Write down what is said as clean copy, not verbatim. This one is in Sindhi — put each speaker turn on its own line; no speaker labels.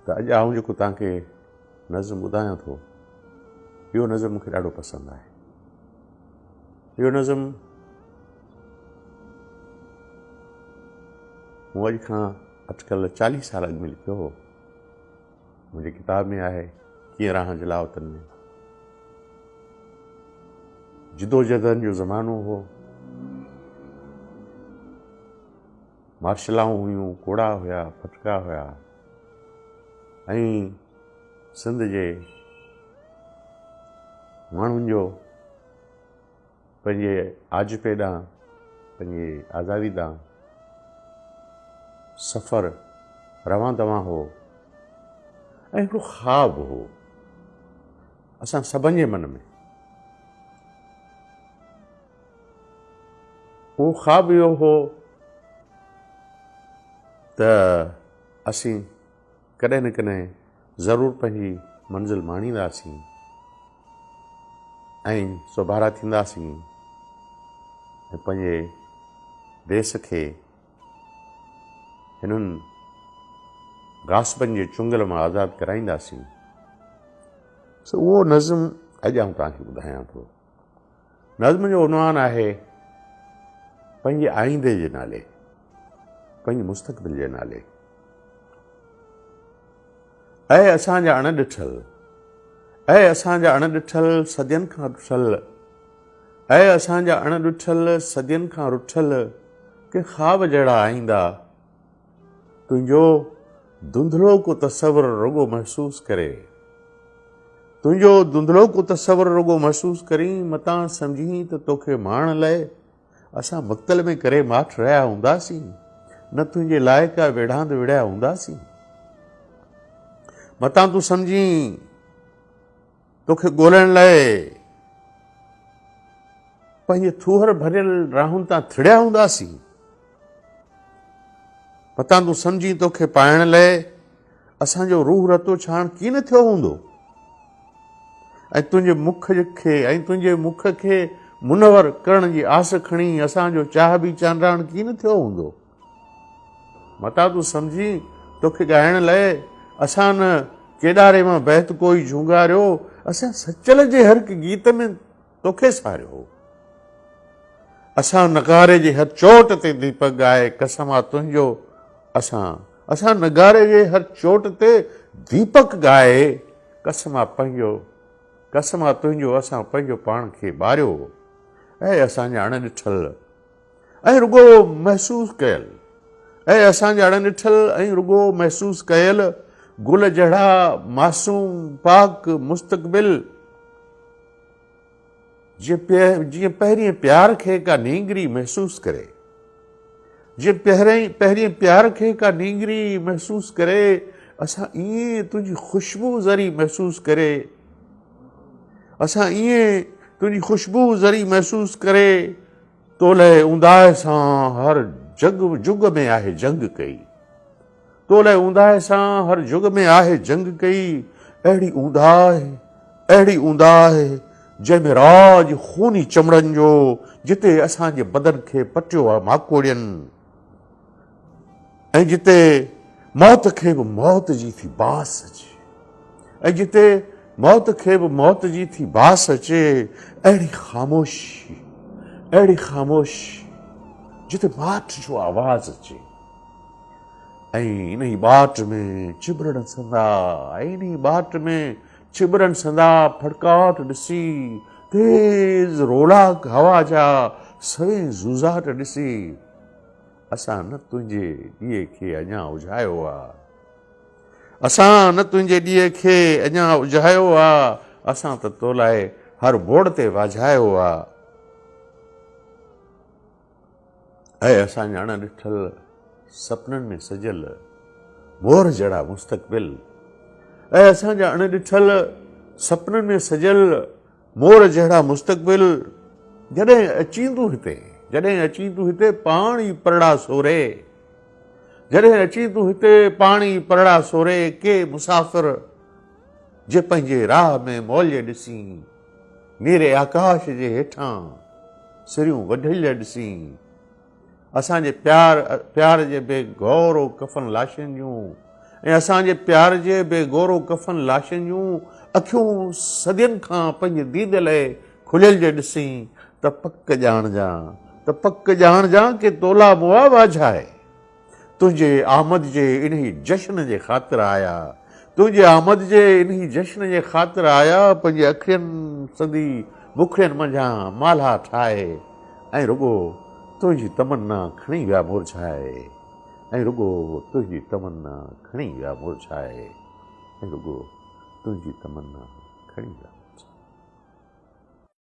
ته اڄ آئون جيڪو توهان کي نظم ٻڌايان ٿو، اهو نظم مون کي ڏاڍو پسند آهي. اهو نظم مون اڄ کان اٽڪل 40 سال اڳ ۾ لکيو هو. منهنجي ڪتاب ۾ آهي، ڪيئن رهان جلاوطن ۾. جدوجهدن جو زمانو هو. مارشلائون هيون، ڪوڙا هيا، ڦٽڪا هيا ۽ سنڌ جي ماڻهن جو پنهنجي آجپي ڏانهن، پنهنجي آزادي ڏانهن سفر روان دوان هو ۽ هڪڙو خواب هو اسان سڀن جي من ۾. اهو خواب اهو هو ته اسين ڪڏهن نه ڪڏهن ضرور پنهنجي منزل ماڻينداسين ۽ سوڀارا ٿينداسين ۽ پنهنجي ديس کي هنن غاصبن جي چنگل مان آزاد ڪرائينداسين. سو اهو نظم اڄ آئون توهان کي ٻڌايان ٿو. نظم جو عنوان آهي پنهنجي آئيندي جي نالي، پنهنجي مستقبل جي نالي. اي اسان جا اڻ ڏٺل، اي اسان جا اڻ ڏٺل صدين کان رٺل، اي اسان جا اڻ ڏٺل صدين کان رٺل، ڪنهن خواب جهڙا آئيندا، تنهنجو ڌنڌلو ڪو تصور رڳو محسوس ڪري، تنهنجو ڌنڌلو ڪو تصور رڳو محسوس ڪرين، متان سمجهين ته توکي ماڻڻ لئه اسان مقتل ۾ ڪري ماٺ رهيا هونداسين، نه تنهنجي لاء ڪا ويڙهاند وڙهيا هونداسين. متان تون سمجهين توکي ڳولڻ لئه پنهنجي ٿوهر ڀريل راهن تان ٿڙيا هونداسين. متان تون سمجهين توکي پائڻ لئه اسان جو روح رتو ڇاڻ ڪين ٿيو هوندو ۽ تنهنجي مک کي ۽ تنهنجي مک کي منور ڪرڻ جي آس کڻي اسان جو چاهه به چانڊاڻ ڪين ٿيو هوندو. متان تون سمجهين توکي ڳائڻ لئه اسان نه ڪيڏاري مان بيت ڪوئي جهونگاريو، اسان سچل جي هر هڪ گيت ۾ توکي ساريو هو. اسان نغاري جي هر چوٽ تي ديپڪ ڳائي قسم آ تنهنجو اسان اسان نغاري جي هر چوٽ تي ديپڪ ڳائي قسم آ پنهنجو قسم آ تنهنجو اسان پنهنجو پاڻ کي ٻاريو هو. اي اسان جا اڻ ڏٺل ۽ رڳو محسوس ڪيل اي اسان جا اڻ ڏٺل ۽ رڳو محسوس ڪيل گل جهڙا معصوم پاڪ مستقبل جيئن پهرين پيار کي ڪا نينگري محسوس ڪري جيئن پهرين پيار کي ڪا نينگري محسوس ڪري اسان ائين تنهنجي خوشبو ذري محسوس ڪري اسان ائين تنهنجي خوشبو ذري محسوس ڪري تو لئه اونداهه سان هر جڳ جڳ ۾ آهي جنگ ڪئي. تو لئه اونداهه سان هر جڳ ۾ آهي جنگ ڪئي. اهڙي اونداهه، اهڙي اونداهه، جنهن ۾ راڄ خوني چمڙن جو، جتي اسان جي بدن کي پٽيو آ ماڪوڙين ۽ جتي موت کي به موت جي ٿي باس اچي ۽ جتي موت کي به موت جي ٿي باس اچي، اهڙي خاموشي، اهڙي خاموشي، جتي ماٺ جو آواز اچي ۽ انهي ٻاٽ ۾ چٻرن سندا، ۽ انهي ٻاٽ ۾ چٻرن سندا ڦڙڪاٽ ڏسي، تيز رولاڪ هوا جا سوين زوزاٽ ڏسي، اسان نه تنهنجي ڏيئي کي اڃا اجهايو آ. اسان نه تنهنجي ڏيئي کي اڃا اجهايو آ. اسان ته تو لاء هر موڙ تي واجهايو آ. اي اسان جا اڻ ڏٺل سپنن ۾ سجيل مور جهڙا مستقبل. اي اسان جا اڻ ڏٺل سپنن ۾ سجيل مور جهڙا مستقبل، جڏهن اچين تون هتي، جڏهن اچين تون هتي پاڻ ئي پرڙا سوري، جڏهن اچين تون هتي پاڻ ئي پرڙا سوري، ڪي مسافر جي پنهنجي راهه ۾ مولي ڏسين، نيري آڪاش جي هيٺان سريون وڍيل ڏسين، اسان جي پيار پيار جي بي گور و ڪفن لاشن جون ۽ اسان جي پيار جي بي گور و ڪفن لاشن جون اکيون صدين کان پنهنجي ديد لئه کليل جي ڏسين ته پڪ ڄاڻجان ته پڪ ڄاڻجان ڪي تولا مئا واجهائي تنهنجي آمد جي انهي جشن جي خاطر آيا تنهنجي آمد جي انهي جشن جي خاطر آيا پنهنجي اکڙين سندي مکڙين منجهان مالها ٺاهي ۽ رڳو تنهنجي تمنا کڻي ويا مورجهائي ۽ رڳو تنهنجي تمنا کڻي ويا مورجهائي ۽ رڳو تنهنجي تمنا کڻي ويا.